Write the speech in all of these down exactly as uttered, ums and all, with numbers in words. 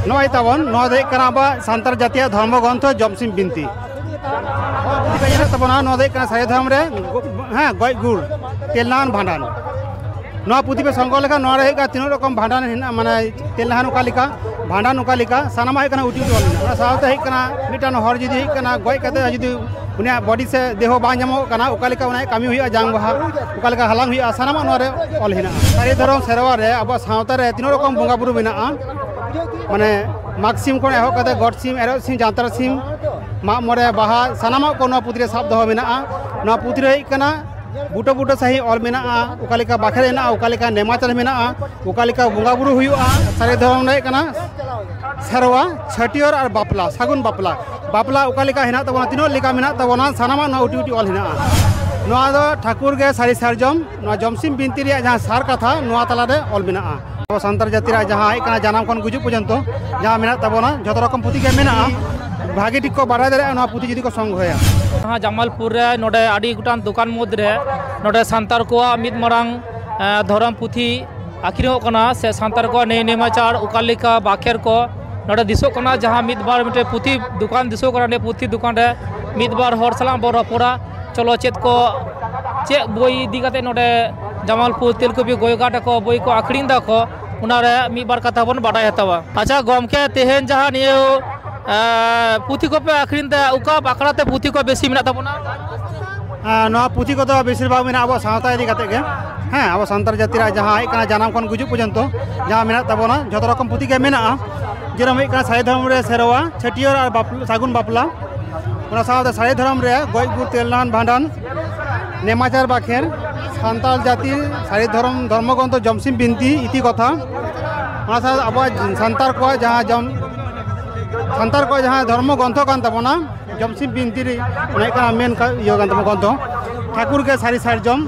ᱱᱚᱜᱼᱚᱭ ᱛᱟᱵᱚᱱ, ᱱᱚᱣᱟ ᱫᱚ ᱦᱩᱭᱩᱜ ᱠᱟᱱᱟ ᱟᱵᱚᱣᱟᱜ ᱥᱟᱱᱛᱟᱲ ᱡᱟᱹᱛᱤᱭᱟᱜ ᱫᱷᱚᱨᱢᱚ ᱜᱨᱚᱱᱛᱷᱚ ᱡᱚᱢᱥᱤᱢ ᱵᱤᱱᱛᱤ᱾ ᱯᱩᱛᱷᱤ ᱠᱚ ᱧᱮᱞᱚᱜ ᱛᱟᱵᱚᱱᱟ, ᱱᱚᱣᱟ ᱫᱚ ᱦᱩᱭᱩᱜ ᱠᱟᱱᱟ ᱥᱟᱹᱨᱤ ᱫᱷᱚᱨᱚᱢ ᱨᱮ ᱜᱚ-, ᱦᱮᱸ, ᱜᱚᱡ ᱜᱩᱨ, ᱛᱮᱞᱱᱟᱦᱟᱱ ᱵᱷᱟᱸᱰᱟᱱ᱾ ᱱᱚᱣᱟ ᱯᱩᱛᱷᱤ ᱯᱮ ᱥᱚᱝᱜᱨᱚᱦᱚ ᱞᱮᱠᱷᱟᱱ ᱱᱚᱣᱟ ᱨᱮ ᱦᱩᱭᱩᱜ ᱠᱟᱱᱟ ᱛᱤᱱᱟᱹᱜ ᱨᱚᱠᱚᱢ ᱵᱷᱟᱸᱰᱟᱱ ᱦᱮᱱᱟᱜᱼᱟ, ᱢᱟᱱᱮ ᱛᱮᱞᱱᱟᱦᱟᱱ ᱚᱠᱟ ᱞᱮᱠᱟ, ᱵᱷᱟᱸᱰᱟᱱ ᱚᱠᱟ ᱞᱮᱠᱟ, ᱥᱟᱱᱟᱢᱟᱜ ᱦᱩᱭᱩᱜ ᱠᱟᱱᱟ ᱩᱴᱤ ᱩᱴᱤ ᱚᱞ ᱢᱮᱱᱟᱜᱼᱟ᱾ ᱚᱱᱟ ᱥᱟᱶᱛᱮ ᱦᱩᱭᱩᱜ ᱠᱟᱱᱟ ᱢᱤᱫᱴᱟᱝ ᱦᱚᱲ ᱡᱩᱫᱤ ᱦᱩᱭᱩᱜ ᱠᱟᱱᱟ ᱜᱚᱡ ᱠᱟᱛᱮ ᱡᱩᱫᱤ ᱩᱱᱤᱭᱟᱜ ᱵᱚᱰᱤ ᱥᱮ ᱫᱮᱦᱚ ᱵᱟᱝ ᱧᱟᱢᱚᱜ ᱠᱟᱱᱟ, ᱚᱠᱟ ᱞᱮᱠᱟ ᱚᱱᱟ ᱠᱟᱹᱢᱤ ᱦᱩᱭᱩᱜᱼᱟ, ᱡᱟᱝ ᱵᱟᱦᱟ ᱚᱠᱟ ᱞᱮᱠᱟ ᱦᱟᱞᱟᱝ ᱦᱩᱭᱩᱜᱼᱟ, ᱥᱟᱱᱟᱢᱟᱜ ᱱᱚᱣᱟ ᱨᱮ ᱚᱞ ᱦᱮᱱᱟᱜᱼᱟ᱾ ᱥᱟᱹᱨᱤ ᱫᱷᱚᱨᱚᱢ ᱥᱮᱨᱣᱟ ᱨᱮ ᱟᱵᱚᱣᱟᱜ ᱥᱟᱶᱛᱟ ᱨᱮ ᱛᱤᱱᱟᱹᱜ ᱨᱚᱠᱚᱢ ᱵᱚᱸᱜᱟ ᱵᱩᱨᱩ ᱢᱮᱱᱟᱜᱼᱟ, ᱢᱟᱱᱮ ᱢᱟᱜᱽ ᱥᱤᱢ ᱠᱷᱚᱱ ᱮᱦᱚᱵ ᱠᱟᱛᱮ ᱜᱚᱴ ᱥᱤᱢ, ᱮᱨᱚᱜ ᱥᱤᱢ, ᱡᱟᱱᱛᱟᱲ ᱥᱤᱢ, ᱢᱟᱜ ᱢᱚᱬᱮ, ᱵᱟᱦᱟ, ᱥᱟᱱᱟᱢᱟᱜ ᱠᱚ ᱱᱚᱣᱟ ᱯᱩᱛᱷᱤ ᱨᱮ ᱥᱟᱵ ᱫᱚᱦᱚ ᱢᱮᱱᱟᱜᱼᱟ᱾ ᱱᱚᱣᱟ ᱯᱩᱛᱷᱤ ᱨᱮ ᱦᱩᱭᱩᱜ ᱠᱟᱱᱟ ᱵᱩᱴᱟᱹ ᱵᱩᱴᱟᱹ ᱥᱟᱺᱦᱤᱡ ᱚᱞ ᱢᱮᱱᱟᱜᱼᱟ, ᱚᱠᱟ ᱞᱮᱠᱟ ᱵᱟᱠᱷᱮᱲ ᱦᱮᱱᱟᱜᱼᱟ, ᱚᱠᱟ ᱞᱮᱠᱟ ᱱᱮᱢᱟᱪᱟᱨ ᱢᱮᱱᱟᱜᱼᱟ, ᱚᱠᱟ ᱞᱮᱠᱟ ᱵᱚᱸᱜᱟ ᱵᱩᱨᱩ ᱦᱩᱭᱩᱜᱼᱟ᱾ ᱥᱟᱹᱨᱤ ᱫᱷᱚᱨᱚᱢ ᱫᱚ ᱦᱩᱭᱩᱜ ᱠᱟᱱᱟ ᱥᱮᱨᱣᱟ, ᱪᱷᱟᱹᱴᱭᱟᱹᱨ ᱟᱨ ᱵᱟᱯᱞᱟ, ᱥᱟᱹᱜᱩᱱ ᱵᱟᱯᱞᱟ᱾ ᱵᱟᱯᱞᱟ ᱚᱠᱟ ᱞᱮᱠᱟ ᱦᱮᱱᱟᱜ ᱛᱟᱵᱚᱱᱟ, ᱛᱤᱱᱟᱹᱜ ᱞᱮᱠᱟ ᱢᱮᱱᱟᱜ ᱛᱟᱵᱚᱱᱟ, ᱥᱟᱱᱟᱢᱟᱜ ᱱᱚᱣᱟ ᱩᱴᱤ ᱩᱴᱤ ᱚᱞ ᱦᱮᱱᱟᱜᱼᱟ᱾ ᱱᱚᱣᱟ ᱫᱚ ᱴᱷᱟᱠᱩᱨ ᱜᱮ ᱥᱟᱹᱨᱤ ᱥᱟᱨᱡᱚᱢ, ᱱᱚᱣᱟ ᱡᱚᱢᱥᱤᱢ ᱵᱤᱱᱛᱤ ᱨᱮᱭᱟᱜ ᱡᱟᱦᱟᱸ ᱥᱟᱨ ᱠᱟᱛᱷᱟ, ᱱᱚᱣᱟ ᱛᱟᱞᱟᱨᱮ ᱚᱞ ᱢᱮᱱᱟᱜᱼᱟ᱾ ᱟᱵᱚ ᱥᱟᱱᱛᱟᱲ ᱡᱟᱹᱛᱤ ᱨᱮᱭᱟᱜ ᱡᱟᱦᱟᱸ ᱦᱩᱭᱩᱜ ᱠᱟᱱᱟ ᱡᱟᱱᱟᱢ ᱠᱷᱚᱱ ᱜᱩᱡᱩᱜ ᱯᱚᱨᱡᱚᱱᱛᱚ ᱡᱟᱦᱟᱸ ᱢᱮᱱᱟᱜ ᱛᱟᱵᱚᱱᱟ, ᱡᱷᱚᱛᱚ ᱨᱚᱠᱚᱢ ᱯᱩᱛᱷᱤ ᱜᱮ ᱢᱮᱱᱟᱜᱼᱟ᱾ ᱵᱷᱟᱜᱮ ᱴᱷᱤᱠ ᱠᱚ ᱵᱟᱲᱟᱭ ᱫᱟᱲᱮᱭᱟᱜᱼᱟ ᱱᱚᱣᱟ ᱯᱩᱛᱷᱤ ᱡᱩᱫᱤ ᱠᱚ ᱥᱚᱝᱜᱨᱚᱦᱚᱭᱟ᱾ ᱡᱟᱦᱟᱸ ᱡᱟᱢᱟᱞᱯᱩᱨ ᱨᱮ ᱱᱚᱰᱮ ᱟᱹᱰᱤ ᱜᱚᱴᱟᱝ ᱫᱚᱠᱟᱱ ᱢᱩᱫᱽᱨᱮ ᱱᱚᱰᱮ ᱥᱟᱱᱛᱟᱲ ᱠᱚᱣᱟᱜ ᱢᱤᱫ ᱢᱟᱨᱟᱝ, ᱮ, ᱫᱷᱚᱨᱚᱢ ᱯᱩᱛᱷᱤ ᱟᱹᱠᱷᱨᱤᱧᱚᱜ ᱠᱟᱱᱟ, ᱥᱮ ᱥᱟᱱᱛᱟᱲ ᱠᱚᱣᱟᱜ ᱱᱮᱭ ᱱᱮᱢᱟᱪᱟᱨ ᱚᱠᱟ ᱞᱮᱠᱟ ᱵᱟᱠᱷᱮᱲ ᱠᱚ ᱱᱚᱰᱮ ᱫᱤᱥᱚᱜ ᱠᱟᱱᱟ᱾ ᱡᱟᱦᱟᱸ ᱢᱤᱫ ᱵᱟᱨ ᱢᱤᱫᱴᱮᱱ ᱯᱩᱛᱷᱤ ᱫᱚᱠᱟᱱ ᱫᱤᱥᱚᱜ ᱠᱟᱱᱟ, ᱚᱸᱰᱮ ᱯᱩᱛᱷᱤ ᱫᱚᱠᱟᱱ ᱨᱮ ᱢᱤᱫ ᱵᱟᱨ ᱦᱚᱲ ᱥᱟᱞᱟᱜ ᱵᱚᱱ ᱨᱚᱯᱚᱲᱟ᱾ ᱪᱚᱞᱚ ᱪᱮᱫ ᱠᱚ, ᱪᱮᱫ ᱵᱳᱭ ᱤᱫᱤ ᱠᱟᱛᱮ ᱱᱚᱰᱮ ᱡᱟᱢᱟᱞᱯᱩᱨ ᱛᱮᱞᱠᱩᱯᱤ ᱜᱚᱭᱜᱷᱟᱴ ᱨᱮᱠᱚ ᱵᱳᱭ ᱠᱚ ᱟᱹᱠᱷᱨᱤᱧ ᱫᱟᱠᱚ, ᱚᱱᱟᱨᱮ ᱢᱤᱫ ᱵᱟᱨ ᱠᱟᱛᱷᱟ ᱵᱚᱱ ᱵᱟᱰᱟᱭ ᱦᱟᱛᱟᱣᱟ᱾ ᱟᱪᱪᱷᱟ ᱜᱚᱢᱠᱮ, ᱛᱮᱦᱮᱧ ᱡᱟᱦᱟᱸ ᱱᱤᱭᱟᱹ, ᱮ, ᱯᱩᱛᱷᱤ ᱠᱚᱯᱮ ᱟᱹᱠᱷᱨᱤᱧ ᱫᱟ, ᱚᱠᱟ ᱟᱠᱷᱲᱟ ᱛᱮ ᱯᱩᱛᱷᱤ ᱠᱚ ᱵᱮᱥᱤ ᱢᱮᱱᱟᱜ ᱛᱟᱵᱚᱱᱟ? ᱟᱨ ᱱᱚᱣᱟ ᱯᱩᱛᱷᱤ ᱠᱚᱫᱚ ᱵᱮᱥᱤᱨ ᱵᱷᱟᱜᱽ ᱢᱮᱱᱟᱜᱼᱟ ᱟᱵᱚ ᱥᱟᱶᱛᱟ ᱤᱫᱤ ᱠᱟᱛᱮ ᱜᱮ᱾ ᱦᱮᱸ, ᱟᱵᱚ ᱥᱟᱱᱛᱟᱲ ᱡᱟᱹᱛᱤ ᱨᱮᱭᱟᱜ ᱡᱟᱦᱟᱸ ᱦᱩᱭᱩᱜ ᱠᱟᱱᱟ ᱡᱟᱱᱟᱢ ᱠᱷᱚᱱ ᱜᱩᱡᱩᱜ ᱯᱚᱨᱡᱚᱱᱛᱚ ᱡᱟᱦᱟᱸ ᱢᱮᱱᱟᱜ ᱛᱟᱵᱚᱱᱟ, ᱡᱷᱚᱛᱚ ᱨᱚᱠᱚᱢ ᱯᱩᱛᱷᱤ ᱜᱮ ᱢᱮᱱᱟᱜᱼᱟ᱾ ᱡᱮᱨᱚᱠᱚᱢ ᱦᱩᱭᱩᱜ ᱠᱟᱱᱟ ᱥᱟᱹᱨᱤ ᱫᱷᱚᱨᱚᱢ ᱨᱮ ᱥᱮᱨᱣᱟ, ᱪᱷᱟᱹᱴᱭᱟᱹᱨ ᱟᱨ ᱵᱟᱯᱞᱟ, ᱥᱟᱹᱜᱩᱱ ᱵᱟᱯᱞᱟ᱾ ᱚᱱᱟ ᱥᱟᱶᱛᱮ ᱥᱟᱹᱨᱤ ᱫᱷᱚᱨᱚᱢ ᱨᱮ ᱜᱚᱡ ᱜᱩᱨ ᱛᱮᱞᱱᱟᱦᱟᱱ ᱵᱷᱟᱸᱰᱟᱱ, ᱱᱮᱢᱟᱪᱟᱨ ᱵᱟᱠᱷᱮᱲ, ᱥᱟᱱᱛᱟᱲ ᱡᱟᱹᱛᱤ ᱥᱟᱹᱨᱤ ᱫᱷᱚᱨᱚᱢ ᱫᱷᱚᱨᱢᱚ ᱜᱨᱚᱱᱛᱷᱚ ᱡᱚᱢᱥᱤᱢ ᱵᱤᱱᱛᱤ ᱤᱛᱤ ᱠᱚᱛᱷᱟ, ᱚᱱᱟ ᱥᱟᱶᱛᱮ ᱟᱵᱚᱣᱟᱜ ᱥᱟᱱᱛᱟᱲ ᱠᱚᱣᱟᱜ ᱡᱟᱦᱟᱸ ᱡᱚᱢ, ᱥᱟᱱᱛᱟᱲ ᱠᱚᱣᱟᱜ ᱡᱟᱦᱟᱸ ᱫᱷᱚᱨᱢᱚ ᱜᱨᱚᱱᱛᱷᱚ ᱠᱟᱱ ᱛᱟᱵᱚᱱᱟ, ᱡᱚᱢᱥᱤᱢ ᱵᱤᱱᱛᱤ ᱨᱮ ᱚᱱᱟ ᱦᱩᱭᱩᱜ ᱠᱟᱱᱟ ᱢᱮᱱ ᱠᱟ-, ᱤᱭᱟᱹ ᱠᱟᱱ ᱛᱟᱵᱚᱱᱟ ᱜᱨᱚᱱᱛᱷᱚ, ᱴᱷᱟᱹᱠᱩᱨ ᱜᱮ ᱥᱟᱹᱨᱤ ᱥᱟᱨᱡᱚᱢ᱾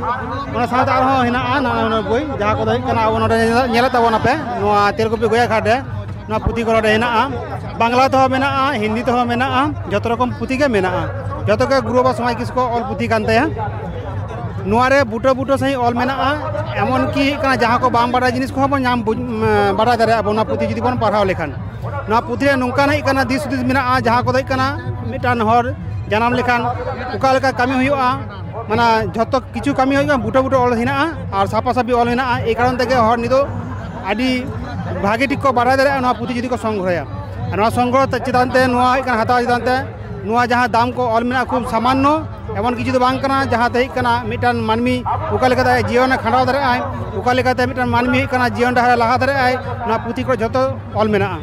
ᱚᱱᱟ ᱥᱟᱶᱛᱮ ᱟᱨᱦᱚᱸ ᱦᱮᱱᱟᱜᱼᱟ ᱱᱟᱱᱟ ᱦᱩᱱᱟᱹᱨ ᱵᱳᱭ, ᱡᱟᱦᱟᱸ ᱠᱚᱫᱚ ᱦᱩᱭᱩᱜ ᱠᱟᱱᱟ ᱟᱵᱚ ᱱᱚᱰᱮ ᱧᱮᱞ-, ᱧᱮᱞᱮᱫ ᱛᱟᱵᱚᱱᱟᱯᱮ ᱱᱚᱣᱟ ᱛᱮᱞᱠᱩᱯᱤ ᱜᱚᱭᱟ ᱜᱷᱟᱴ ᱨᱮ᱾ ᱱᱚᱣᱟ ᱯᱩᱛᱷᱤ ᱠᱚ ᱱᱚᱰᱮ ᱦᱮᱱᱟᱜᱼᱟ, ᱵᱟᱝᱞᱟ ᱛᱮᱦᱚᱸ ᱢᱮᱱᱟᱜᱼᱟ, ᱦᱤᱱᱫᱤ ᱛᱮᱦᱚᱸ ᱢᱮᱱᱟᱜᱼᱟ, ᱡᱚᱛᱚ ᱨᱚᱠᱚᱢ ᱯᱩᱛᱷᱤ ᱜᱮ ᱢᱮᱱᱟᱜᱼᱟ᱾ ᱡᱚᱛᱚ ᱜᱮ ᱜᱩᱨᱩ ᱵᱟᱵᱟ ᱥᱚᱢᱟᱡᱽ ᱠᱤᱥᱠᱩ ᱚᱞ ᱯᱩᱛᱷᱤ ᱠᱟᱱ ᱛᱟᱭᱟ᱾ ᱱᱚᱣᱟ ᱨᱮ ᱵᱩᱴᱟᱹ ᱵᱩᱴᱟᱹ ᱥᱟᱺᱦᱤᱡ ᱚᱞ ᱢᱮᱱᱟᱜᱼᱟ, ᱮᱢᱚᱱ ᱠᱤ ᱦᱩᱭᱩᱜ ᱠᱟᱱᱟ ᱡᱟᱦᱟᱸ ᱠᱚ ᱵᱟᱝ ᱵᱟᱰᱟᱭ ᱡᱤᱱᱤᱥ ᱠᱚᱦᱚᱸ ᱵᱚᱱ ᱧᱟᱢ ᱵᱩᱡᱽ-, ᱩᱢ, ᱵᱟᱰᱟᱭ ᱫᱟᱲᱮᱭᱟᱜᱼᱟ ᱵᱚᱱ ᱚᱱᱟ ᱯᱩᱛᱷᱤ ᱡᱩᱫᱤ ᱵᱚᱱ ᱯᱟᱲᱦᱟᱣ ᱞᱮᱠᱷᱟᱱ᱾ ᱱᱚᱣᱟ ᱯᱩᱛᱷᱤ ᱨᱮ ᱱᱚᱝᱠᱟᱱ ᱦᱩᱭᱩᱜ ᱠᱟᱱᱟ ᱫᱤᱥ ᱦᱩᱫᱤᱥ ᱢᱮᱱᱟᱜᱼᱟ, ᱡᱟᱦᱟᱸ ᱠᱚᱫᱚ ᱦᱩᱭᱩᱜ ᱠᱟᱱᱟ ᱢᱤᱫᱴᱟᱝ ᱦᱚᱲ ᱡᱟᱱᱟᱢ ᱞᱮᱠᱷᱟᱱ ᱚᱠᱟ ᱞᱮᱠᱟ ᱠᱟᱹᱢᱤ ᱦᱩᱭᱩᱜᱼᱟ, ᱢᱟᱱᱮ ᱡᱷᱚᱛᱚ ᱠᱤᱪᱷᱩ ᱠᱟᱹᱢᱤ ᱦᱩᱭᱩᱜᱼᱟ, ᱵᱩᱴᱟᱹ ᱵᱩᱴᱟᱹ ᱚᱞ ᱦᱮᱱᱟᱜᱼᱟ ᱟᱨ ᱥᱟᱯᱷᱟ ᱥᱟᱯᱷᱤ ᱚᱞ ᱦᱮᱱᱟᱜᱼᱟ᱾ ᱮᱭ ᱠᱟᱨᱚᱱ ᱛᱮᱜᱮ ᱦᱚᱲ ᱱᱤᱛᱚᱜ ᱟᱹᱰᱤ ᱵᱷᱟᱜᱮ ᱴᱷᱤᱠ ᱠᱚ ᱵᱟᱲᱟᱭ ᱫᱟᱲᱮᱭᱟᱜᱼᱟ ᱱᱚᱣᱟ ᱯᱩᱛᱷᱤ ᱡᱩᱫᱤ ᱠᱚ ᱥᱚᱝᱜᱨᱚᱦᱚᱭᱟ᱾ ᱟᱨ ᱱᱚᱣᱟ ᱥᱚᱝᱜᱨᱚᱦᱚ ᱪᱮᱛᱟᱱ ᱛᱮ, ᱱᱚᱣᱟ ᱦᱩᱭᱩᱜ ᱠᱟᱱᱟ ᱦᱟᱛᱟᱣ ᱪᱮᱛᱟᱱ ᱛᱮ, ᱱᱚᱣᱟ ᱡᱟᱦᱟᱸ ᱫᱟᱢ ᱠᱚ ᱚᱞ ᱢᱮᱱᱟᱜᱼᱟ ᱠᱷᱩᱵ ᱥᱟᱢᱟᱱᱱᱚ, ᱮᱢᱚᱱ ᱠᱤᱪᱷᱩ ᱫᱚ ᱵᱟᱝ ᱠᱟᱱᱟ, ᱡᱟᱦᱟᱸ ᱛᱮ ᱦᱩᱭᱩᱜ ᱠᱟᱱᱟ ᱢᱤᱫᱴᱟᱝ ᱢᱟᱹᱱᱢᱤ ᱚᱠᱟ ᱞᱮᱠᱟᱛᱮ ᱟᱭᱟᱜ ᱡᱤᱭᱚᱱᱮ ᱠᱷᱟᱸᱰᱟᱣ ᱫᱟᱲᱮᱭᱟᱜᱼᱟᱭ, ᱚᱠᱟ ᱞᱮᱠᱟᱛᱮ ᱢᱤᱫᱴᱟᱝ ᱢᱟᱹᱱᱢᱤ ᱦᱩᱭᱩᱜ ᱠᱟᱱᱟ ᱡᱤᱭᱚᱱ ᱰᱟᱦᱟᱨᱮ ᱞᱟᱦᱟ ᱫᱟᱲᱮᱭᱟᱜᱼᱟᱭ, ᱱᱚᱣᱟ ᱯᱩᱛᱷᱤ ᱠᱚᱨᱮ ᱡᱷᱚᱛᱚ ᱚᱞ ᱢᱮᱱᱟᱜᱼᱟ᱾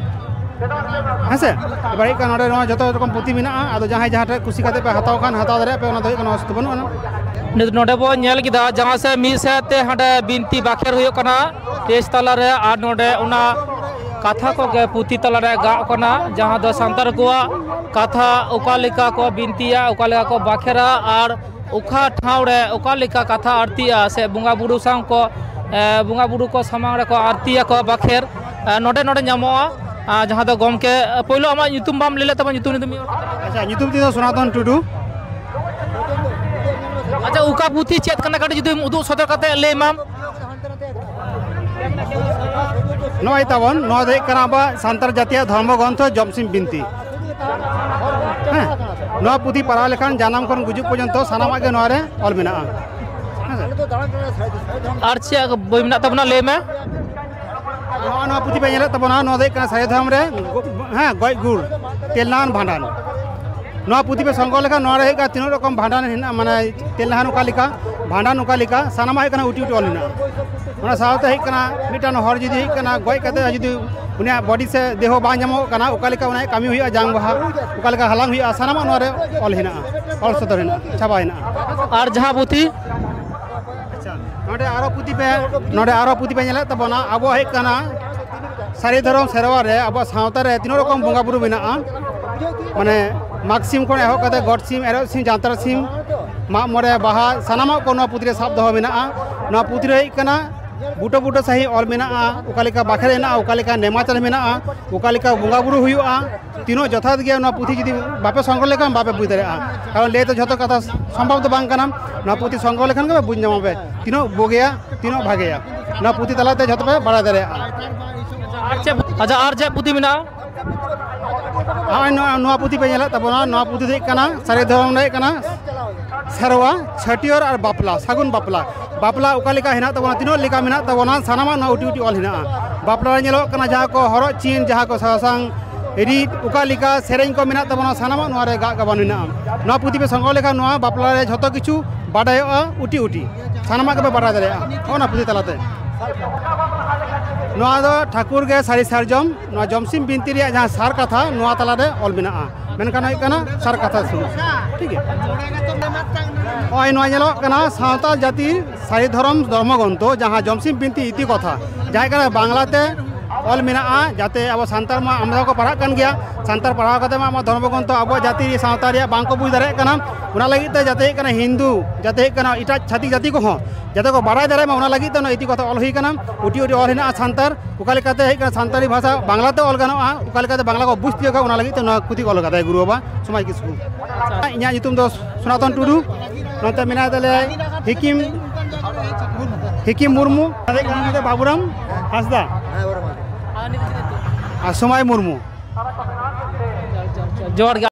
ᱦᱮᱸ ᱥᱮ? ᱮᱵᱟᱨ ᱦᱩᱭᱩᱜ ᱠᱟᱱᱟ ᱱᱚᱰᱮ ᱱᱚᱣᱟ ᱡᱷᱚᱛᱚ ᱨᱚᱠᱚᱢ ᱯᱩᱛᱷᱤ ᱢᱮᱱᱟᱜᱼᱟ, ᱟᱫᱚ ᱡᱟᱦᱟᱸᱭ ᱡᱟᱦᱟᱸ ᱴᱷᱮᱱ ᱠᱩᱥᱤ ᱠᱟᱛᱮ ᱯᱮ ᱦᱟᱛᱟᱣ ᱠᱷᱟᱱ ᱦᱟᱛᱟᱣ ᱫᱟᱲᱮᱭᱟᱜ ᱯᱮ, ᱚᱱᱟ ᱫᱚ ᱦᱩᱭᱩᱜ ᱠᱟᱱᱟ ᱚᱥᱩᱵᱤᱫᱷᱟ ᱵᱟᱹᱱᱩᱜ ᱟᱱᱟ᱾ ᱱᱤᱛ ᱱᱚᱰᱮ ᱵᱚᱱ ᱧᱮᱞ ᱠᱮᱫᱟ, ᱡᱟᱦᱟᱸ ᱥᱮ ᱢᱤᱫ ᱥᱮᱫ ᱛᱮ ᱦᱟᱸᱰᱮ ᱵᱤᱱᱛᱤ ᱵᱟᱠᱷᱮᱲ ᱦᱩᱭᱩᱜ ᱠᱟᱱᱟ ᱥᱴᱮᱡᱽ ᱛᱟᱞᱟᱨᱮ, ᱟᱨ ᱱᱚᱰᱮ ᱚᱱᱟ ᱠᱟᱛᱷᱟ ᱠᱚᱜᱮ ᱯᱩᱛᱷᱤ ᱛᱟᱞᱟᱨᱮ ᱜᱟᱜ ᱠᱟᱱᱟ, ᱡᱟᱦᱟᱸ ᱫᱚ ᱥᱟᱱᱛᱟᱲ ᱠᱚᱣᱟᱜ ᱠᱟᱛᱷᱟ ᱚᱠᱟ ᱞᱮᱠᱟ ᱠᱚ ᱵᱤᱱᱛᱤᱭᱟ, ᱚᱠᱟ ᱞᱮᱠᱟ ᱠᱚ ᱵᱟᱠᱷᱮᱲᱟ, ᱟᱨ ᱚᱠᱟ ᱴᱷᱟᱶ ᱨᱮ ᱚᱠᱟ ᱞᱮᱠᱟ ᱠᱟᱛᱷᱟ ᱟᱹᱲᱛᱤᱜᱼᱟ ᱥᱮ ᱵᱚᱸᱜᱟ ᱵᱩᱨᱩ ᱥᱟᱶ ᱠᱚ, ᱮ, ᱵᱚᱸᱜᱟ ᱵᱩᱨᱩ ᱠᱚ ᱥᱟᱢᱟᱝ ᱨᱮᱠᱚ ᱟᱹᱲᱛᱤᱭᱟᱠᱚ ᱵᱟᱠᱷᱮᱲ, ᱮ, ᱱᱚᱰᱮ, ᱱᱚᱰᱮ ᱧᱟᱢᱚᱜᱼᱟ᱾ ᱟᱨ ᱡᱟᱦᱟᱸ ᱫᱚ ᱜᱚᱢᱠᱮ, ᱯᱳᱭᱞᱳ ᱟᱢᱟᱜ ᱧᱩᱛᱩᱢ ᱵᱟᱢ ᱞᱟᱹᱭ ᱞᱮᱫ ᱛᱟᱢᱟ, ᱧᱩᱛᱩᱢ ᱡᱩᱫᱤ ᱢᱤᱫ ᱦᱚᱲ ᱠᱟᱛᱮ ᱞᱟᱹᱭ ᱢᱮ᱾ ᱟᱪᱪᱷᱟ, ᱧᱩᱛᱩᱢ ᱛᱤᱧ ᱫᱚ ᱥᱚᱱᱟᱛᱚᱱ ᱴᱩᱰᱩ᱾ ᱟᱪᱪᱷᱟ, ᱚᱠᱟ ᱯᱩᱛᱷᱤ ᱪᱮᱫ ᱠᱟᱱᱟ, ᱠᱟᱹᱴᱤᱡ ᱡᱩᱫᱤᱢ ᱩᱫᱩᱜ ᱥᱚᱫᱚᱨ ᱠᱟᱛᱮ ᱞᱟᱹᱭ ᱢᱟᱢ᱾ ᱱᱚᱜᱼᱚᱭ ᱛᱟᱵᱚᱱ, ᱱᱚᱣᱟ ᱫᱚ ᱦᱩᱭᱩᱜ ᱠᱟᱱᱟ ᱟᱵᱚᱣᱟᱜ ᱥᱟᱱᱛᱟᱲ ᱡᱟᱹᱛᱤᱭᱟᱜ ᱫᱷᱚᱨᱢᱚ ᱜᱨᱚᱱᱛᱷᱚ ᱡᱚᱢᱥᱤᱢ ᱵᱤᱱᱛᱤ᱾ ᱦᱮᱸ, ᱱᱚᱣᱟ ᱯᱩᱛᱷᱤ ᱯᱟᱲᱦᱟᱣ ᱞᱮᱠᱷᱟᱱ ᱡᱟᱱᱟᱢ ᱠᱷᱚᱱ ᱜᱩᱡᱩᱜ ᱯᱚᱨᱡᱚᱱᱛᱚ ᱥᱟᱱᱟᱢᱟᱜ ᱜᱮ ᱱᱚᱣᱟ ᱨᱮ ᱚᱞ ᱢᱮᱱᱟᱜᱼᱟ᱾ ᱦᱮᱸ ᱥᱮ? ᱟᱨ ᱪᱮᱫ ᱵᱳᱭ ᱢᱮᱱᱟᱜ ᱛᱟᱵᱚᱱᱟ, ᱞᱟᱹᱭ ᱢᱮ᱾ ᱱᱚᱜᱼᱚᱭ ᱱᱚᱣᱟ ᱯᱩᱛᱷᱤ ᱯᱮ ᱧᱮᱞᱮᱫ ᱛᱟᱵᱚᱱᱟ, ᱱᱚᱣᱟ ᱫᱚ ᱦᱩᱭᱩᱜ ᱠᱟᱱᱟ ᱥᱟᱹᱨᱤ ᱫᱷᱚᱨᱚᱢ ᱨᱮ ᱜᱚ-, ᱦᱮᱸ, ᱜᱚᱡ ᱜᱩᱨ, ᱛᱮᱞᱱᱟᱦᱟᱱ ᱵᱷᱟᱸᱰᱟᱱ᱾ ᱱᱚᱣᱟ ᱯᱩᱛᱷᱤ ᱯᱮ ᱥᱚᱝᱜᱨᱚᱦᱚ ᱞᱮᱠᱷᱟᱱ ᱱᱚᱣᱟ ᱨᱮ ᱦᱩᱭᱩᱜ ᱠᱟᱱᱟ ᱛᱤᱱᱟᱹᱜ ᱨᱚᱠᱚᱢ ᱵᱷᱟᱸᱰᱟᱱ ᱦᱮᱱᱟᱜᱼᱟ, ᱢᱟᱱᱮ ᱛᱮᱞᱱᱟᱦᱟᱱ ᱚᱠᱟ ᱞᱮᱠᱟ, ᱵᱷᱟᱸᱰᱟᱱ ᱚᱠᱟ ᱞᱮᱠᱟ, ᱥᱟᱱᱟᱢᱟᱜ ᱦᱩᱭᱩᱜ ᱠᱟᱱᱟ ᱩᱴᱤ ᱩᱴᱤ ᱚᱞ ᱦᱮᱱᱟᱜᱼᱟ᱾ ᱚᱱᱟ ᱥᱟᱶᱛᱮ ᱦᱩᱭᱩᱜ ᱠᱟᱱᱟ ᱢᱤᱫᱴᱟᱝ ᱦᱚᱲ ᱡᱩᱫᱤ ᱦᱩᱭᱩᱜ ᱠᱟᱱᱟ ᱜᱚᱡ ᱠᱟᱛᱮ ᱡᱩᱫᱤ ᱩᱱᱤᱭᱟᱜ ᱵᱚᱰᱤ ᱥᱮ ᱫᱮᱦᱚ ᱵᱟᱝ ᱧᱟᱢᱚᱜ ᱠᱟᱱᱟ, ᱚᱠᱟ ᱞᱮᱠᱟ ᱚᱱᱟ ᱠᱟᱹᱢᱤ ᱦᱩᱭᱩᱜᱼᱟ, ᱡᱟᱝ ᱵᱟᱦᱟ ᱚᱠᱟ ᱞᱮᱠᱟ ᱦᱟᱞᱟᱝ ᱦᱩᱭᱩᱜᱼᱟ, ᱥᱟᱱᱟᱢᱟᱜ ᱱᱚᱣᱟ ᱨᱮ ᱚᱞ ᱦᱮᱱᱟᱜᱼᱟ, ᱚᱞ ᱥᱚᱫᱚᱨ ᱦᱮᱱᱟᱜᱼᱟ, ᱪᱷᱟᱯᱟ ᱦᱮᱱᱟᱜᱼᱟ᱾ ᱟᱨ ᱡᱟᱦᱟᱸ ᱯᱩᱛᱷᱤ ᱟᱪᱪᱷᱟ, ᱱᱚᱰᱮ ᱟᱨᱚ ᱯᱩᱛᱷᱤ ᱯᱮ, ᱱᱚᱰᱮ ᱟᱨᱚ ᱯᱩᱛᱷᱤ ᱯᱮ ᱧᱮᱞᱮᱫ ᱛᱟᱵᱚᱱᱟ, ᱟᱵᱚᱣᱟᱜ ᱦᱩᱭᱩᱜ ᱠᱟᱱᱟ ᱥᱟᱹᱨᱤ ᱫᱷᱚᱨᱚᱢ ᱥᱮᱨᱣᱟ ᱨᱮ ᱟᱵᱚᱣᱟᱜ ᱥᱟᱶᱛᱟ ᱨᱮ ᱛᱤᱱᱟᱹᱜ ᱨᱚᱠᱚᱢ ᱵᱚᱸᱜᱟ ᱵᱩᱨᱩ ᱢᱮᱱᱟᱜᱼᱟ, ᱢᱟᱱᱮ ᱢᱟᱜᱽ ᱥᱤᱢ ᱠᱷᱚᱱ ᱮᱦᱚᱵ ᱠᱟᱛᱮ ᱜᱚᱴ ᱥᱤᱢ, ᱮᱨᱚᱜ ᱥᱤᱢ, ᱡᱟᱱᱛᱟᱲ ᱥᱤᱢ, ᱢᱟᱜ ᱢᱚᱬᱮ, ᱵᱟᱦᱟ, ᱥᱟᱱᱟᱢᱟᱜ ᱠᱚ ᱱᱚᱣᱟ ᱯᱩᱛᱷᱤ ᱨᱮ ᱥᱟᱵ ᱫᱚᱦᱚ ᱢᱮᱱᱟᱜᱼᱟ᱾ ᱱᱚᱣᱟ ᱯᱩᱛᱷᱤ ᱨᱮ ᱦᱩᱭᱩᱜ ᱠᱟᱱᱟ ᱵᱩᱴᱟᱹ ᱵᱩᱴᱟᱹ ᱥᱟᱺᱦᱤᱡ ᱚᱞ ᱢᱮᱱᱟᱜᱼᱟ, ᱚᱠᱟ ᱞᱮᱠᱟ ᱵᱟᱠᱷᱮᱲ ᱦᱮᱱᱟᱜᱼᱟ, ᱚᱠᱟ ᱞᱮᱠᱟ ᱱᱮᱢᱟᱪᱟᱨ ᱢᱮᱱᱟᱜᱼᱟ, ᱚᱠᱟ ᱞᱮᱠᱟ ᱵᱚᱸᱜᱟ ᱵᱩᱨᱩ ᱦᱩᱭᱩᱜᱼᱟ, ᱛᱤᱱᱟᱹᱜ ᱡᱚᱛᱷᱟᱛ ᱜᱮᱭᱟ, ᱱᱚᱣᱟ ᱯᱩᱛᱷᱤ ᱡᱩᱫᱤ ᱵᱟᱯᱮ ᱥᱚᱝᱜᱨᱚᱦᱚ ᱞᱮᱠᱷᱟᱱ ᱵᱟᱯᱮ ᱵᱩᱡᱽ ᱫᱟᱲᱮᱭᱟᱜᱼᱟ᱾ ᱠᱟᱨᱚᱱ ᱞᱟᱹᱭ ᱛᱮ ᱡᱷᱚᱛᱚ ᱠᱟᱛᱷᱟ ᱥᱚᱢᱵᱷᱚᱵ ᱫᱚ ᱵᱟᱝ ᱠᱟᱱᱟ᱾ ᱱᱚᱣᱟ ᱯᱩᱛᱷᱤ ᱥᱚᱝᱜᱨᱚᱦᱚ ᱞᱮᱠᱷᱟᱱ ᱜᱮ ᱯᱮ ᱵᱩᱡᱽ ᱧᱟᱢᱟ ᱯᱮ ᱛᱤᱱᱟᱹᱜ ᱵᱩᱜᱤᱭᱟ, ᱛᱤᱱᱟᱹᱜ ᱵᱷᱟᱜᱮᱭᱟ᱾ ᱱᱚᱣᱟ ᱯᱩᱛᱷᱤ ᱛᱟᱞᱟᱛᱮ ᱡᱷᱚᱛᱚ ᱯᱮ ᱵᱟᱲᱟᱭ ᱫᱟᱲᱮᱭᱟᱜᱼᱟ᱾ ᱟᱨ ᱪᱮᱫ, ᱟᱪᱪᱷᱟ, ᱟᱨ ᱪᱮᱫ ᱯᱩᱛᱷᱤ ᱢᱮᱱᱟᱜᱼᱟ? ᱱᱚᱜᱼᱚᱭ ᱱᱚᱣᱟ, ᱱᱚᱣᱟ ᱯᱩᱛᱷᱤ ᱯᱮ ᱧᱮᱞᱮᱫ ᱛᱟᱵᱚᱱᱟ, ᱱᱚᱣᱟ ᱯᱩᱛᱷᱤ ᱫᱚ ᱦᱩᱭᱩᱜ ᱠᱟᱱᱟ ᱥᱟᱹᱨᱤ ᱫᱷᱚᱨᱚᱢ ᱨᱮ ᱦᱩᱭᱩᱜ ᱠᱟᱱᱟ ᱥᱮᱨᱣᱟ, ᱪᱷᱟᱹᱴᱭᱟᱹᱨ ᱟᱨ ᱵᱟᱯᱞᱟ, ᱥᱟᱹᱜᱩᱱ ᱵᱟᱯᱞᱟ᱾ ᱵᱟᱯᱞᱟ ᱚᱠᱟ ᱞᱮᱠᱟ ᱦᱮᱱᱟᱜ ᱛᱟᱵᱚᱱᱟ, ᱛᱤᱱᱟᱹᱜ ᱞᱮᱠᱟ ᱢᱮᱱᱟᱜ ᱛᱟᱵᱚᱱᱟ, ᱥᱟᱱᱟᱢᱟᱜ ᱱᱚᱣᱟ ᱩᱴᱤ ᱩᱴᱤ ᱚᱞ ᱦᱮᱱᱟᱜᱼᱟ᱾ ᱵᱟᱯᱞᱟ ᱨᱮ ᱧᱮᱞᱚᱜ ᱠᱟᱱᱟ ᱡᱟᱦᱟᱸ ᱠᱚ ᱦᱚᱨᱚᱜ ᱪᱤᱱ, ᱡᱟᱦᱟᱸ ᱠᱚ ᱥᱟᱥᱟᱝ ᱨᱤᱫ, ᱚᱠᱟ ᱞᱮᱠᱟ ᱥᱮᱨᱮᱧ ᱠᱚ ᱢᱮᱱᱟᱜ ᱛᱟᱵᱚᱱᱟ, ᱥᱟᱱᱟᱢᱟᱜ ᱱᱚᱣᱟ ᱨᱮ ᱜᱟᱜ ᱜᱟᱵᱟᱱ ᱢᱮᱱᱟᱜᱼᱟ᱾ ᱱᱚᱣᱟ ᱯᱩᱛᱷᱤ ᱯᱮ ᱥᱚᱝᱜᱨᱚᱦᱚ ᱞᱮᱠᱷᱟᱱ ᱱᱚᱣᱟ ᱵᱟᱯᱞᱟ ᱨᱮ ᱡᱷᱚᱛᱚ ᱠᱤᱪᱷᱩ ᱵᱟᱰᱟᱭᱚᱜᱼᱟ, ᱩᱴᱤ ᱩᱴᱤ ᱥᱟᱱᱟᱢᱟᱜ ᱜᱮᱯᱮ ᱵᱟᱰᱟᱭ ᱫᱟᱲᱮᱭᱟᱜᱼᱟ ᱱᱚᱣᱟ ᱯᱩᱛᱷᱤ ᱛᱟᱞᱟᱛᱮ᱾ ᱱᱚᱣᱟ ᱫᱚ ᱴᱷᱟᱹᱠᱩᱨ ᱜᱮ ᱥᱟᱹᱨᱤ ᱥᱟᱨᱡᱚᱢ, ᱱᱚᱣᱟ ᱡᱚᱢᱥᱤᱢ ᱵᱤᱱᱛᱤ ᱨᱮᱭᱟᱜ ᱡᱟᱦᱟᱸ ᱥᱟᱨ ᱠᱟᱛᱷᱟ, ᱱᱚᱣᱟ ᱛᱟᱞᱟᱨᱮ ᱚᱞ ᱢᱮᱱᱟᱜᱼᱟ᱾ ᱢᱮᱱᱠᱷᱟᱱ ᱦᱩᱭᱩᱜ ᱠᱟᱱᱟ ᱥᱟᱨ ᱠᱟᱛᱷᱟ ᱥᱩᱢᱩᱝ᱾ ᱴᱷᱤᱠ ᱜᱮᱭᱟ, ᱱᱚᱜᱼᱚᱭ ᱱᱚᱣᱟ ᱧᱮᱞᱚᱜ ᱠᱟᱱᱟ ᱥᱟᱶᱛᱟᱞ ᱡᱟᱹᱛᱤ ᱥᱟᱹᱨᱤ ᱫᱷᱚᱨᱚᱢ ᱫᱷᱚᱨᱢᱚ ᱜᱨᱚᱱᱛᱷᱚ, ᱡᱟᱦᱟᱸ ᱡᱚᱢᱥᱤᱢ ᱵᱤᱱᱛᱤ ᱤᱛᱤ ᱠᱚᱛᱷᱟ, ᱡᱟᱦᱟᱸ ᱠᱟᱱᱟ ᱵᱟᱝᱞᱟᱛᱮ ᱚᱞ ᱢᱮᱱᱟᱜᱼᱟ, ᱡᱟᱛᱮ ᱟᱵᱚ ᱥᱟᱱᱛᱟᱲ ᱢᱟ ᱟᱢᱫᱟ ᱠᱚ ᱯᱟᱲᱦᱟᱜ ᱠᱟᱱ ᱜᱮᱭᱟ, ᱥᱟᱱᱛᱟᱲ ᱯᱟᱲᱦᱟᱣ ᱠᱟᱛᱮ ᱢᱟ ᱟᱵᱚ ᱫᱷᱚᱨᱢᱚ ᱜᱨᱚᱱᱛᱷᱚ ᱟᱵᱚᱣᱟᱜ ᱡᱟᱹᱛᱤ ᱥᱟᱶᱛᱟ ᱨᱮᱭᱟᱜ ᱵᱟᱝ ᱠᱚ ᱵᱩᱡᱽ ᱫᱟᱲᱮᱭᱟᱜ ᱠᱟᱱᱟ᱾ ᱚᱱᱟ ᱞᱟᱹᱜᱤᱫ ᱛᱮ ᱡᱟᱛᱮ ᱦᱩᱭᱩᱜ ᱠᱟᱱᱟ ᱦᱤᱱᱫᱩ, ᱡᱟᱛᱮ ᱦᱩᱭᱩᱜ ᱠᱟᱱᱟ ᱮᱴᱟᱜ ᱪᱷᱟᱹᱛᱤᱠ ᱡᱟᱹᱛᱤ ᱠᱚᱦᱚᱸ ᱡᱟᱛᱮ ᱠᱚ ᱵᱟᱲᱟᱭ ᱫᱟᱲᱮᱭᱟᱜ ᱢᱟ, ᱚᱱᱟ ᱞᱟᱹᱜᱤᱫ ᱛᱮ ᱚᱱᱟ ᱤᱛᱤ ᱠᱚᱛᱷᱟ ᱚᱞ ᱦᱩᱭ ᱠᱟᱱᱟ, ᱩᱴᱤ ᱩᱴᱤ ᱚᱞ ᱦᱮᱱᱟᱜᱼᱟ ᱥᱟᱱᱛᱟᱲ᱾ ᱚᱠᱟ ᱞᱮᱠᱟᱛᱮ ᱦᱮᱡ ᱠᱟᱱᱟ ᱥᱟᱱᱛᱟᱲᱤ ᱵᱷᱟᱥᱟ ᱵᱟᱝᱞᱟᱛᱮ ᱚᱞ ᱜᱟᱱᱚᱜᱼᱟ, ᱚᱠᱟ ᱞᱮᱠᱟᱛᱮ ᱵᱟᱝᱞᱟ ᱠᱚ ᱵᱩᱡᱽ ᱛᱤᱭᱳᱜᱟ, ᱚᱱᱟ ᱞᱟᱹᱜᱤᱫ ᱛᱮ ᱱᱚᱣᱟ ᱠᱷᱩᱫᱤ ᱚᱞ ᱠᱟᱫᱟᱭ ᱜᱩᱨᱩ ᱵᱟᱵᱟ ᱥᱚᱢᱟᱡᱽ ᱠᱤᱥᱠᱩ᱾ ᱤᱧᱟᱹᱜ ᱧᱩᱛᱩᱢ ᱫᱚ ᱥᱚᱱᱟᱛᱚᱱ ᱴᱩᱰᱩ᱾ ᱱᱚᱛᱮ ᱢᱮᱱᱟᱭ ᱛᱟᱞᱮᱭᱟ ᱦᱤᱠᱤᱢ, ᱦᱤᱠᱤᱢ ᱢᱩᱨᱢᱩ, ᱵᱟᱵᱩᱨᱟᱢ ᱦᱟᱸᱥᱫᱟ ᱟᱨ ᱥᱚᱢᱟᱭ ᱢᱩᱨᱢᱩ᱾ ᱡᱚᱦᱟᱨ ᱜᱮ᱾